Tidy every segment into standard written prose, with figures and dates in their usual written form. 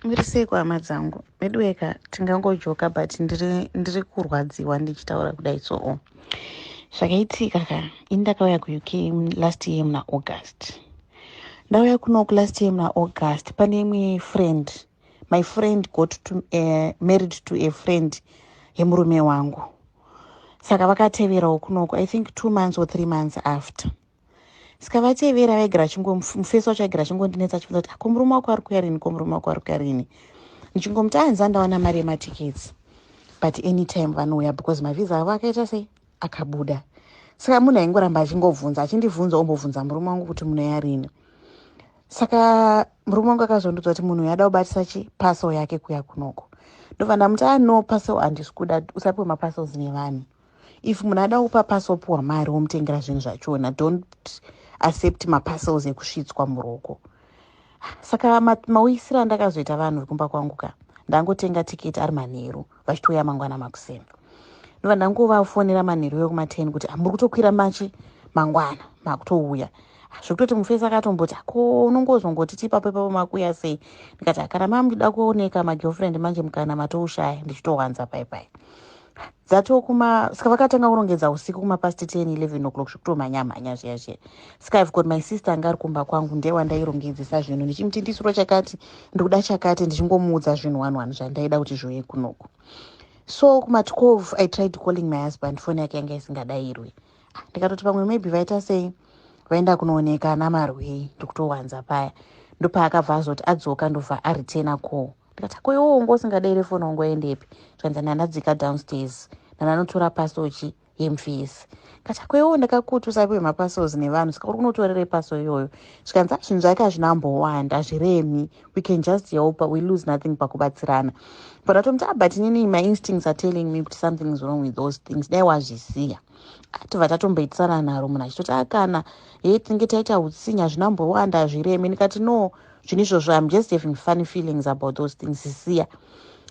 Muri sei kuhama dzangu? Veduweka, tingangojoka, but ndiri kurwadziwa ndichitaura kudai. So zvakaitika ka, ini ndakauya kuUK last year muna August. Ndauya kunoku last year muna August, pane imwe friend, my friend got to, married to a friend yemurume wangu. Saka vakateverawo kunoku, I think 2 months or 3 months after. Saka vatevera, vaigara mufesi wacho aigara achingondinetsa, achibvunza kuti, "Ko murume wako ari kuya rini? Ko murume wako ari kuya rini?" Ndichingomuti anzi andawana mari yematickets, but anytime vanouya because mavhisa avo akaita sei, akabuda. Saka munhu aingoramba achingobvunza, achindibvunza, ombobvunza murume wangu kuti munoya rini. Saka murume wangu akazondiudza kuti munhu uyu ada kubatisa chi parcel yake kuya kunoko. Ndobva ndamuti, "Ano ah, parcel handisi kuda, usapiwe maparcels nevanhu. If munhu ada kupa parcel, puwa mari womutengera zvinhu zvachona. Don't accept maparcels ekusvitswa muroko." Saka mauyisiro andakazoita vanhu vekumba kwangu ka, ndangotenga tiketi ari manheru, vachitouya mangwana makuseni. Ndobva ndangovafonera manheru ekuma10 kuti muri kutokwira machi mangwana, makutouya. Zvekutoti mufesi akatomboti, "Ko unongozongoti tipapo ipapo, makuya sei?" Ndikati, "Kana mamuchida kuoneka magirlfriend manje, mukana matoushaya." Ndichitowanza pai pai dzatokuma. Saka vakatanga kurongedza usiku kumapast 10, 11 o'clock, zvekutomhanya-mhanya zviya zviya. Saka I've got my sister anga ari kumba kwangu, ndewandairongedzesa zvinhu, ndichimuti ndisiro chakati, ndikuda chakati, ndichingomuudza zvinhu one one zvandaida kuti zviuye kunoku. So kuma12 I tried calling my husband, foni yake yanga isingadayirwi. Ndikatoti pamwe maybe vaita sei, vaenda kunooneka namarwei, ndikutowanza paya. Ndopaakabva azoti adzoka, ndobva areturna call. Ndikati, "Ko iwo wongo usingadayiri foni, wangoendepi?" Zvanzi, "Ndandadzika downstairs, ndandanotora parcel chi yemufesi." Kati, "Ko iwo ndakakuti usapiwe maparcels nevanhu, saka uri kunotorerei parcel iyoyo?" Zvikanzi, "Zvinhu zvake hazvinambowanda, hazviremi. We can just help, we lose nothing pakubatsirana." But atomuti, "Ah, but inini my instincts are telling me kuti something is wrong with those things, dai wazvisiya." Tobva tatomboitisana naro, munhu achitoti, "Akana he, tinge taita utsinya, hazvinambowanda, hazviremi." Ndikati, "No, zvinhu izvozvo, I'm just having funny feelings about those things, siya."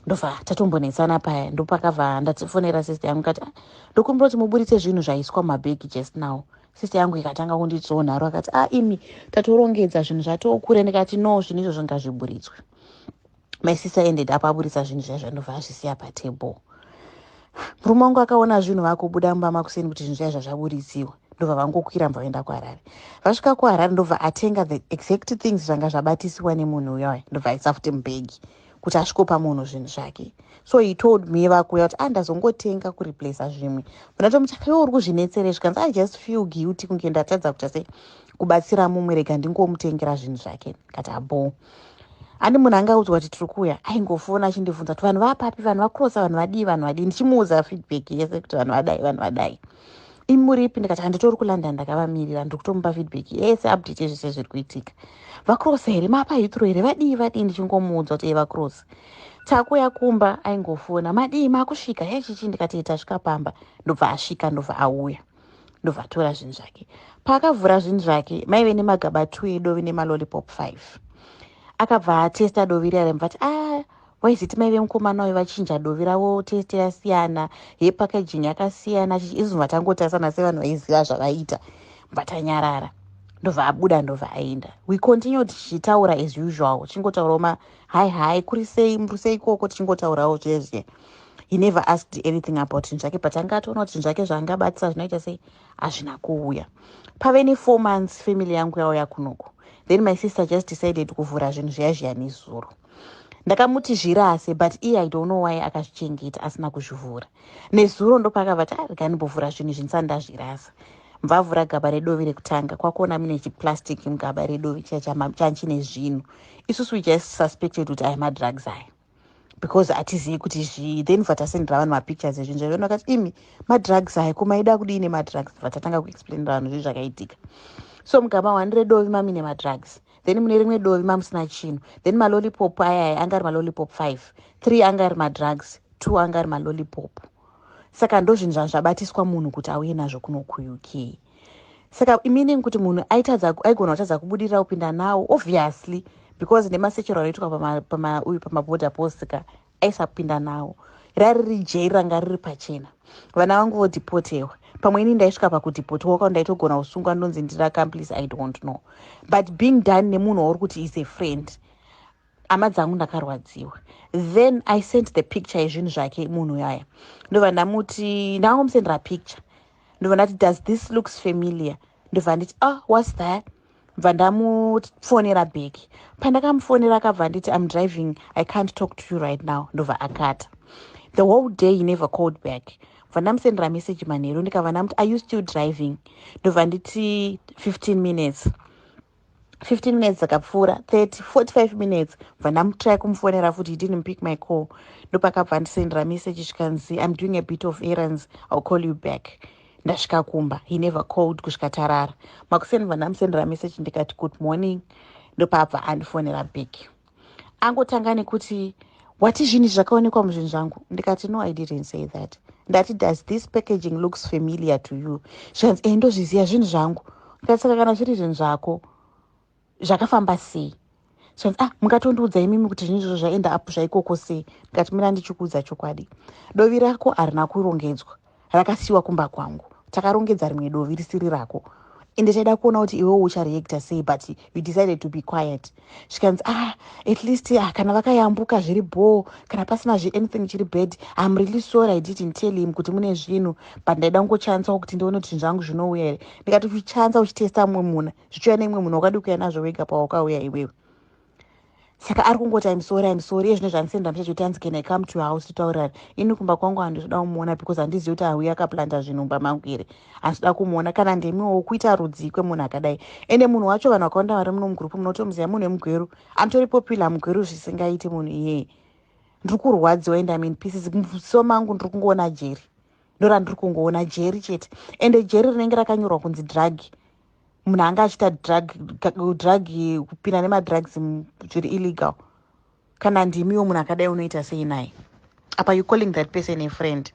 Ndobva tatombonetsana paya. Ndopakabva ndatifonera sister yangu kati, "Ah, ndokumbira kuti muburitse zvinhu zvaiswa mumabhegi just now." Sister yangu ikatanga kunditsonharo, akati, "A ah, imi, tatorongedza zvinhu zvatokure." Ndikati, "No, zvinhu izvozvo ngazviburitswe." My sister ended up aburitsa zvinhu zviya, ndobva azvisiya patable. Murume wangu akaona zvinhu vakubuda mumba makuseni, kuti zvinhu zviya zvazvaburitsiwa. Ndobva vangokwira, mbva vaenda kuHarare. Vasvika kuHarare, ndobva atenga the exact things zvanga zvabatisiwa nemunhu uyaya, ndobva aisa futi mubhegi kuti asvikopa munhu zvinhu zvake. So he told me vakuya kuti, "Andazongotenga kureplaca zvimwe." Ndatomuti, "Iwe uri kuzvinetserei?" Zvikanzi, "I just feel guilty kunge ndatadza kuita sei, kubatsira mumwe, rega ndingomutengera zvinhu zvake." Kati abo handi munhu angaudzwa kuti tiri kuuya, aingofona achindibvunza kuti vanhu vapapi, vanhu vacrossa, vanhu vadii, vanhu vadii. Ndichimuudza feedback yese kuti vanhu vadai, vanhu vadai, imi muripi? Ndikati, "Handitori kuLondon, ndakavamirira." Ndiri kutomupa feedback yese, update yezvese zviri kuitika. Vacrossa here? Mapa Heathrow here? Vadii, vadii? Ndichingomuudza kuti vacrossa, takuya kumba. Aingofona, "Madii, makusvika yachichi?" Ndikati, "Tasvika pamba." Ndobva asvika, ndobva auya, ndobva atora zvinhu zvake. Paakavhura zvinhu zvake, maive nemagaba 2 edovi nemalollipop 5. Akabva atesta dovi riya, remubva ati, "A ah, waiziti maive mukomana uyu, vachinja dovi ravo, taste yasiyana, yepackaging yakasiyana." Izvo vatangotarisana sevanhu vaiziva zvavaita, bva tanyarara. Ndobva abuda, ndobva aenda. We continue tichitaura as usual, tichingotaurawo ma hi hi, kuri sei, muri sei ikoko, tichingotaurawo zvezve. He never asked anything about zvinhu zvake, but anga atoona kuti zvinhu zvake zvaangabatisa zvinoita sei, hazvina kuuya. Pave ne4 months family yangu yauya kunoko. Then my sister just decided kuvhura zvinhu zviya zviya nezuro. Ndakamuti zvirase, but iye, I don't know why, akazvichengeta asina kuzvivhura. Nezuro ndopakabva ti, "Rega ndimbovhura zvinhu izvi ndisati ndazvirasa." Mvavhura gaba redovi rekutanga, kwakuona mune chiplastic mugaba redovi chanchine zvinhu. Isusu we just suspected kuti aya madrugs aya, because hatizivi kuti zvii. Then bva vanhu mapictures ezvinhu zvaivo, vakati, "Imi, madrugs aya, kumaida kudii nemadrugs?" Bva tatanga kuexplainira vanhu zvinhu zvakaitika. So mugaba one redovi mamine madrugs, then mune rimwe dovi mamusina chinhu. Then malollipop ayaya anga ari malollipop 5, 3 anga ari madrugs, 2 anga ari malollipop. Saka ndo zvinhu zvabatiswa munhu kuti auye nazvo kuno kuUK. Saka meaning kuti munhu aigona kutadza kubudirira kupinda nawo, obviously, because nemasechero anoitwa uyu pamaborder post ka, aisapinda nawo. Rari rijeri ranga riri pachena. Vana vangu vodhipotewa, pamwe ini ndaisvika pakudhipotwa kwa, ndaitogona kusungwa, ndonzi ndiri accomplice, I don't know. But being done nemunhu wauri kuti is a friend, Hama dzangu, ndakarwadziwa. Then I sent the picture yezvinhu zvake munhu yaya. Ndobva ndamuti, ndangomusendera picture, ndobva ndati, "Does this looks familiar?" Ndobva nditi, "Oh, what's that?" Bva ndamufonera back. Pandakamufonera, akabva nditi, "I'm driving, I can't talk to you right now." Ndobva akata. The whole day he never called back. Bva ndamusendera message manheru, ndikabva ndamuti, "Are you still driving?" Ndobva nditi, "15 minutes." 15 minutes dzakapfuura, 30, 45 minutes. Bva ndamutry kumufonera futi, he didn't pick my call. Ndopakabva ndisendera message, zvikanzi, "I'm doing a bit of errands, I'll call you back ndasvika kumba." He never called kusvika tarara. Makuseni bva ndamusendera message, ndikati, "Good morning." Ndopabva andifonera back, angotanga nekuti, "Wati zvinhu zvakaonekwa muzvinhu zvangu?" Ndikati, "No, I didn't say that. Ndati, does this packaging looks familiar to you?" Zvikanzi, "E, ndozviziva, zvinhu zvangu." Ndikati, "Saka kana zviri zvinhu zvako, zvakafamba sei?" Zvikanzi, "Ah, mungatondiudza imimi kuti zvinhu izvozvo zvaenda apo zvaikoko sei?" Ndikati, "Mina ndichikuudza chokwadi. Dovi rako harina kurongedzwa, rakasiyiwa kumba kwangu. Takarongedza rimwe dovi risiri rako, ende taida kuona kuti iwewo uchareacta sei, but you decided to be quiet." Zvikanzi, "Ah, at least, ah, kana vakayambuka zviri bho, kana pasina zveanything chiri bad. I'm really sorry I didn't tell him kuti mune zvinhu, but ndaida kungochansawo kuti ndione kuti zvinhu zvangu zvinouya here." Ndikati, "Uchichansa uchitesta mumwe munhu, zvichiuya nemumwe munhu, wakadi kuuya nazvo wega pawakauya iwewe?" Saka ari kungoti, "I'm sorry, I'm sorry." Iye zvino zvandisenda message kuti anzi, "Can I come to your house titaurirani?" Ini kumba kwangu handinoda kumuona because handizivi kuti auya akaplanta zvinhu mumba mangu here. Handinoda kumuona. Kana ndemiwo, kuita rudzii kwemunhu akadai? Ende munhu wacho, vanhu vakawanda vari muno mugroup munotomuziva, munhu wemugweru, anotori popular mugweru zvisingaiti munhu iyeye. Ndiri kurwadziwa and I'm in pieces. Muso mangu ndiri kungoona jeri, ndorandiri kungoona jeri chete. Ende jeri rinenge rakanyorwa kunzi drug. Munhu anga achiita drug, kupinda nemadrugs zviri illegal. Kana ndimiwo, munhu akadai unoita sei naye? Apa you calling that person a friend?